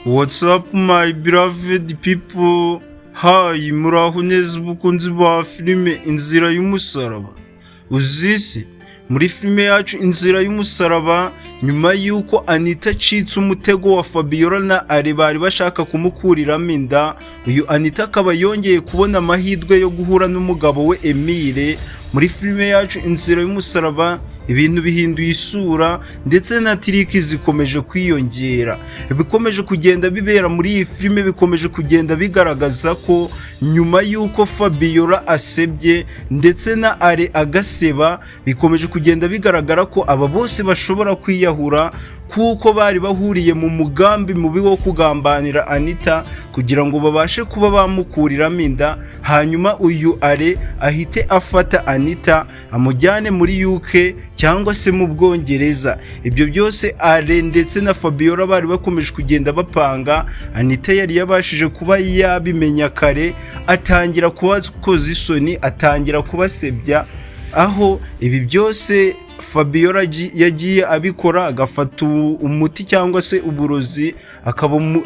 What's up, my beloved people? Hi, muraho neza ubukunzi ba filime Inzira y'Umusaraba. Uzisi muri filime yacu Inzira y'Umusaraba, nyuma y'uko Anita acitse umutego wa Fabiola na Ari bari bashaka kumukuriramo inda, uyu Anita akaba yongeye kubona amahirwe yo guhura n'umugabo we Emile. Muri filime yacu Inzira y'Umusaraba ibintu bihinduye isura, ndetse na trick zikomeje kwiyongera. Ibikomeje kugenda bibera muri iyi filime bikomeje kugenda bigaragaza ko nyuma y'uko Fabiola asebye ndetse na Are agaseba, bikomeje kugenda bigaragara ko aba bose bashobora kwiyahura, kuko bari bahuriye mu mugambi mubi wo kugambanira Anita kugira ngo babashe kuba bamukuriramo inda, hanyuma uyu Are ahite afata Anita amujyane muri UK cyangwa se mu Bwongereza. Ibyo byose Are ndetse na Fabiola bari bakomeje kugenda bapanga, Anita yari yabashije kuba yabimenya kare, atangira kubakoza isoni, atangira kubasebya, aho ibi byose Fabiola yagiye abikora, agafata umuti cyangwa se uburozi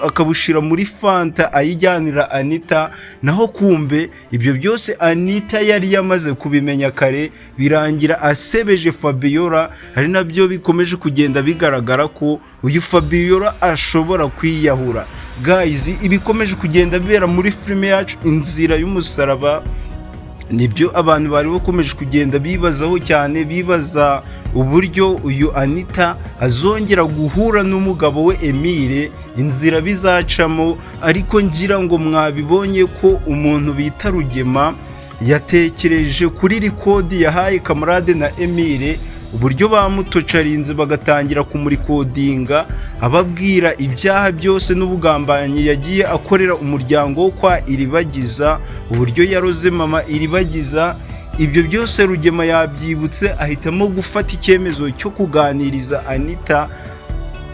akabushyira muri fanta ayijyanira Anita. Naho kumbe ibyo byose Anita yari yamaze kubimenya kare, birangira asebeje Fabiola. Ari nabyo bikomeje kugenda bigaragara ko uyu Fabiola ashobora kwiyahura. Guys, ibikomeje kugenda bibera muri filime yacu Inzira y'Umusaraba nibyo abantu bari bakomeje kugenda bibazaho cyane, bibaza uburyo uyu Anita azongera guhura n'umugabo we Emile, inzira bizacamo. Ariko ngira ngo mwabibonye ko umuntu bita Rugema yatekereje kuri record yahaye Kamarade na Emile, uburyo bamutocarinze bagatangira kumurikodinga ababwira ibyaha byose n'ubugambanyi yagiye akorera umuryango wo kwa Iribagiza, uburyo yaroze mama Iribagiza. Ibyo byose Rugema yabyibutse, ahitamo gufata icyemezo cyo kuganiriza Anita,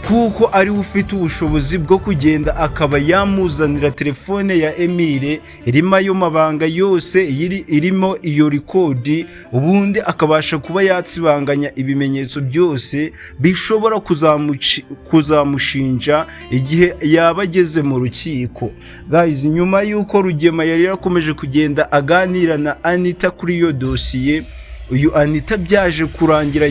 kuko ariwe ufite ubushobozi bwo kugenda akaba yamuzanira telefone ya Emile irimo ayo mabanga yose, irimo iyo record, ubundi akabasha kuba yatsibanganya ibimenyetso byose bishobora kuzamushinja igihe yaba ageze mu rukiko. Guys, nyuma y'uko Rugema yari yarakomeje kugenda aganira na Anita kuri iyo dosiye, uyu Anita byaje kurangira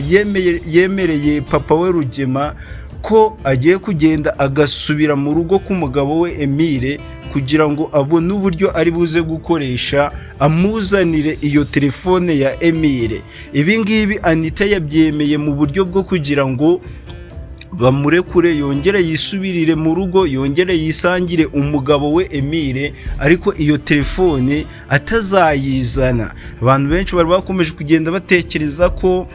yemereye papa we Rugema ko agiye kugenda agasubira mu rugo k'umugabo we Emile, kugira ngo abone uburyo ari buze gukoresha amuzanire iyo telefone ya Emile. Ibi ngibi Anita yabyemeye mu buryo bwo kugira ngo bamurekure, yongere yisubirire mu rugo, yongere yisangire umugabo we Emile, ariko iyo telefone atazayizana. Abantu benshi bari bakomeje kugenda batekereza ko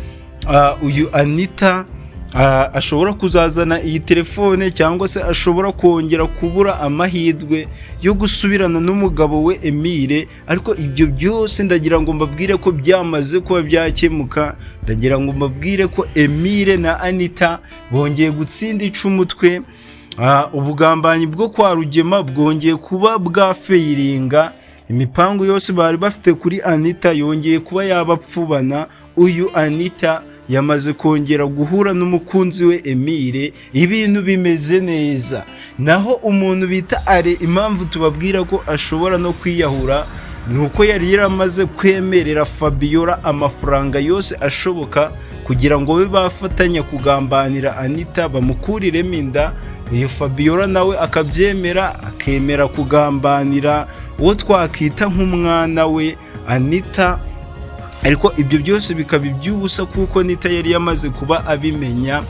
uyu Anita ashobora kuzazana iyi telefone cyangwa se ashobora kongera kubura amahirwe yo gusubirana n'umugabo we Emile. Ariko ibyo byose ndagira ngo mbabwire ko byamaze kuba byakemuka. Ndagira ngo mbabwire ko Emile na Anita bongeye gutsinda icumutwe. Ubugambanyi bwo kwa Rugema bwongeye kuba bwafeyiringa. Imipangu yose bari bafite kuri Anita yongeye kuba yabapfubana. Uyu Anita yamaze kongera guhura n'umukunzi we Emile, ibintu bimeze neza. Naho umuntu bita Are, impamvu tubabwira ko ashobora no kwiyahura ni uko yari yaramaze kwemerera Fabiola amafaranga yose ashoboka kugira ngo babe bafatanya kugambanira Anita bamukuriremo inda. Uyu Fabiola nawe akabyemera, akemera kugambanira uwo twakita nk'umwana we Anita, ariko ibyo byose bikaba iby'ubusa kuko Anita yari yamaze kuba abimenya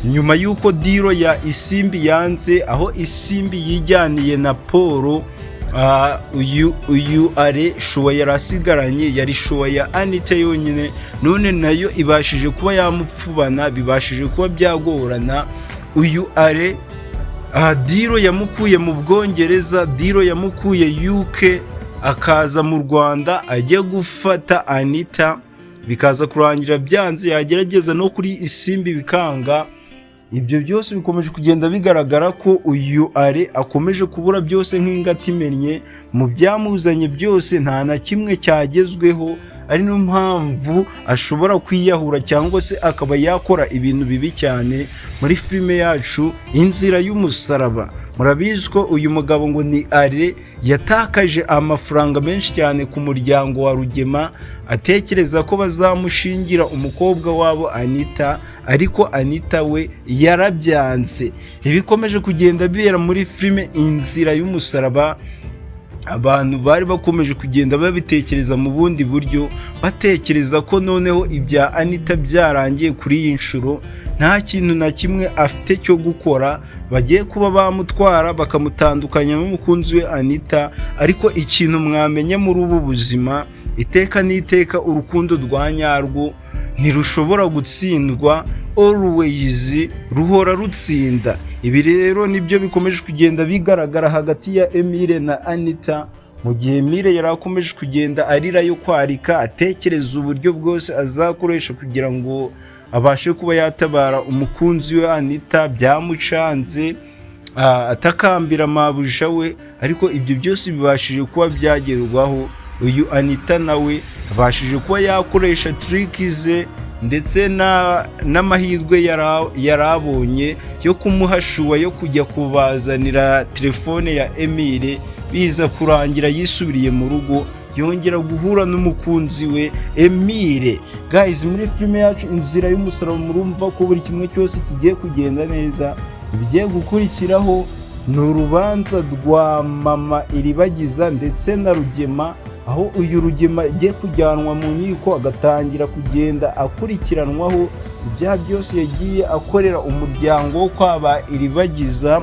nyuma y'uko deal ya Isimbi yanze, aho Isimbi yijyaniye na Paul. Uyu Are choix yari asigaranye yari choix ya Anita yonyine, none nayo ibashije kuba yamupfubana, bibashije kuba byagorana. Uyu Are, deal yamukuye mu Bwongereza, deal yamukuye UK akaza mu Rwanda ajya gufata Anita, bikaza kurangira byanze, yagerageza no kuri Isimbi bikanga. Ibyo byose bikomeje kugenda bigaragara ko uyu Are akomeje kubura byose nk'ingata imennye. Mu byamuzanye byose nta na kimwe cyagezweho, ari niyo mpamvu ashobora kwiyahura cyangwa se akaba yakora ibintu bibi cyane. Muri filime yacu Inzira y'Umusaraba, murabizi ko uyu mugabo ngo ni Are yatakaje amafaranga menshi cyane ku muryango wa Rugema, atekereza ko bazamushingira umukobwa wabo Anita, ariko Anita we yarabyanze. Ibikomeje kugenda bibera muri filime Inzira y'Umusaraba, abantu bari bakomeje kugenda babitekereza mu bundi buryo, batekereza ko noneho ibya Anita byarangiye kuri iyi nshuro, nta kintu na kimwe afite cyo gukora, bagiye kuba bamutwara bakamutandukanya n'umukunzi we Anita. Ariko ikintu mwamenya muri ubu buzima, iteka n'iteka urukundo rwa nyarwo ntirushobora gutsindwa, always ruhora rutsinda. Ibi rero nibyo bikomeje kugenda bigaragara hagati ya Emile na Anita. Mu gihe Emile yari akomeje kugenda arira yo kwarika, atekereza uburyo bwose azakoresha kugira ngo abashe kuba yatabara umukunzi we Anita, byamucanze, atakambira mabuja we, ariko ibyo byose bibashije kuba byagerwaho. Uyu Anita nawe abashije kuba yakoresha trick ze ndetse n'amahirwe yari abonye yo kumuha choix yo kujya kubazanira telefone ya Emile, biza kurangira yisubiriye mu rugo, yongera guhura n'umukunzi we Emile. Guys, muri filime yacu Inzira y'Umusaraba, murumva ko buri kimwe cyose kigiye kugenda neza. Ibigiye gukurikiraho ni urubanza rwa mama Iribagiza ndetse na Rugema, aho uyu Rugema agiye kujyanwa mu nkiko, agatangira kugenda akurikiranwaho ibyaha byose yagiye akorera umuryango wo kwaba Iribagiza,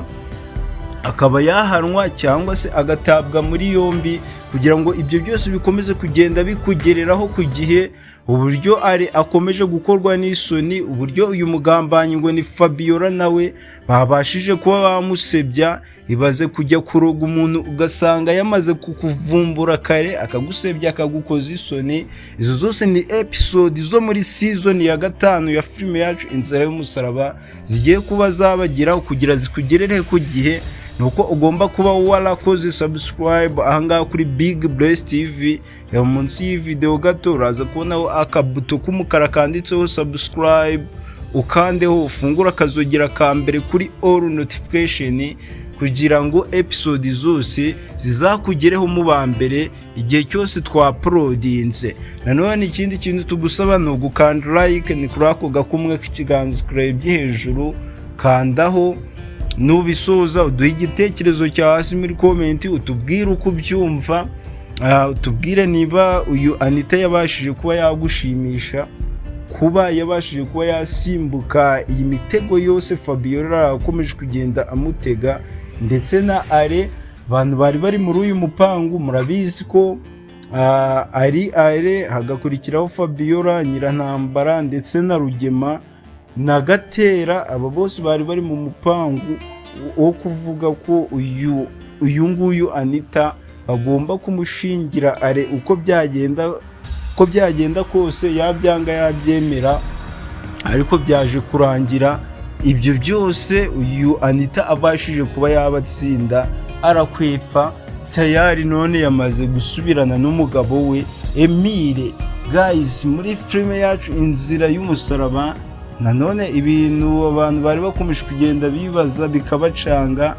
akaba yahanwa cyangwa se agatabwa muri yombi. Kugira ngo ibyo byose bikomeze kugenda bikugereraho ku gihe, uburyo ari akomeje gukorwa n'isoni, uburyo uyu mugambanyi ngo ni Fabiola nawe babashije kuba bamusebya. Ibaze kujya kuroga umuntu ugasanga yamaze kukuvumbura kare, akagusebya, akagukoza isoni. Izo zose ni episode zo muri season ya 5 ya filime yacu Inzira y'Umusaraba zigiye kuba zabageraho. Kugira zikugerere ku gihe ni uko ugomba kuba warakoze subscribe ahangaha kuri Big Bless TV. Reba munsi y'iyi video gato, uraza kubonaho akabuto k'umukara kanditseho subscribe, ukandeho, ufungure akazogera ka mbere kuri all notification, kugira ngo episode zose zizakugereho mu ba mbere igihe cyose twauploadinze. Nanone ikindi kintu tugusaba ni ugukanda like, ni kuri ako gakumwe k'ikiganza kurebye hejuru, kandaho. Nubisoza uduhe igitekerezo cya hasi muri comment, utubwire uko ubyumva, utubwire niba uyu Anita yabashije kuba yagushimisha, kuba yabashije kuba yasimbuka iyi mitego yose Fabiola akomeje kugenda amutega, ndetse na Are. Abantu bari bari muri uyu mupangu murabizi ko ari Are, hagakurikiraho Fabiola, Nyirantambara ndetse na Rugema na Gatera. Aba bose bari bari mu mupangu wo kuvuga ko uyu nguyu Anita bagomba kumushingira Are uko byagenda kose, yabyanga yabyemera. Ariko byaje kurangira ibyo byose uyu Anita abashije kuba yabatsinda, arakwepa tayari, none yamaze gusubirana n'umugabo we Emile. Guys, muri filime yacu Inzira y'Umusaraba, nanone ibintu abantu bari bakomeje kugenda bibaza bikabacanga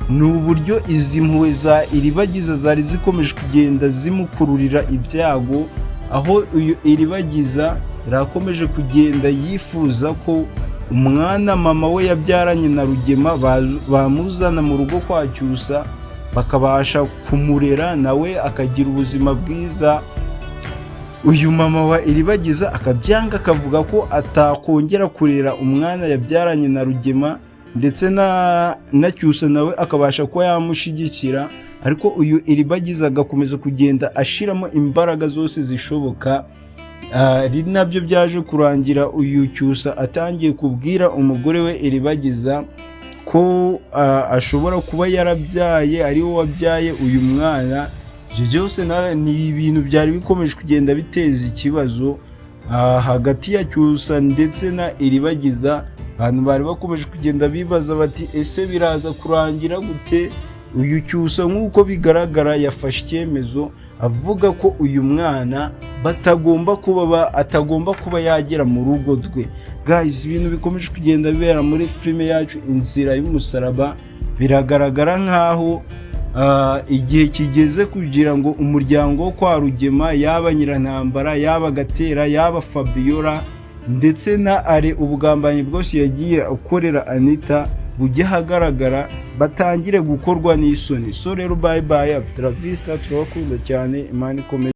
ni uburyo izi mpuhwe za Iribagiza zari zikomeje kugenda zimukururira ibyago, aho uyu Iribagiza yari kugenda yifuza ko umwana mama we yabyaranye na Rugema bamuzana mu rugo kwa Cyusa, bakabasha kumurera nawe akagira ubuzima bwiza. Uyu mama wa Iribagiza akabyanga, akavuga ko atakongera kurera umwana yabyaranye na Rugema, ndetse na Cyusa nawe akabasha kuba yamushyigikira. Ariko uyu Iribagiza agakomeza kugenda ashiramo imbaraga zose zishoboka, ari nabyo byaje kurangira uyu Cyusa atangiye kubwira umugore we Iribagiza ko ashobora kuba yarabyaye, ari we wabyaye uyu mwana. Ibyo byose ni ibintu byari bikomeje kugenda biteza ikibazo hagati ya Cyusa ndetse na Iribagiza. Abantu bari bakomeje kugenda bibaza bati: "Ese biraza kurangira gute?" Uyu Cyusa, nk'uko bigaragara, yafashe icyemezo avuga ko uyu mwana batagomba kuba atagomba kuba yagera mu rugo rwe. Guys, ibintu bikomeje kugenda bibera muri filime yacu Inzira y'Umusaraba biragaragara nk'aho igihe kigeze kugira ngo umuryango wo kwa Rugema, yaba Nyirantambara, yaba Gatera, yaba Fabiola ndetse na Are, ubugambanyi bwose yagiye akorera Anita bujye ahagaragara, batangire gukorwa n'isoni. So rero, bye bye, hasta la vista, turabakunda cyane, Imana ikomeze.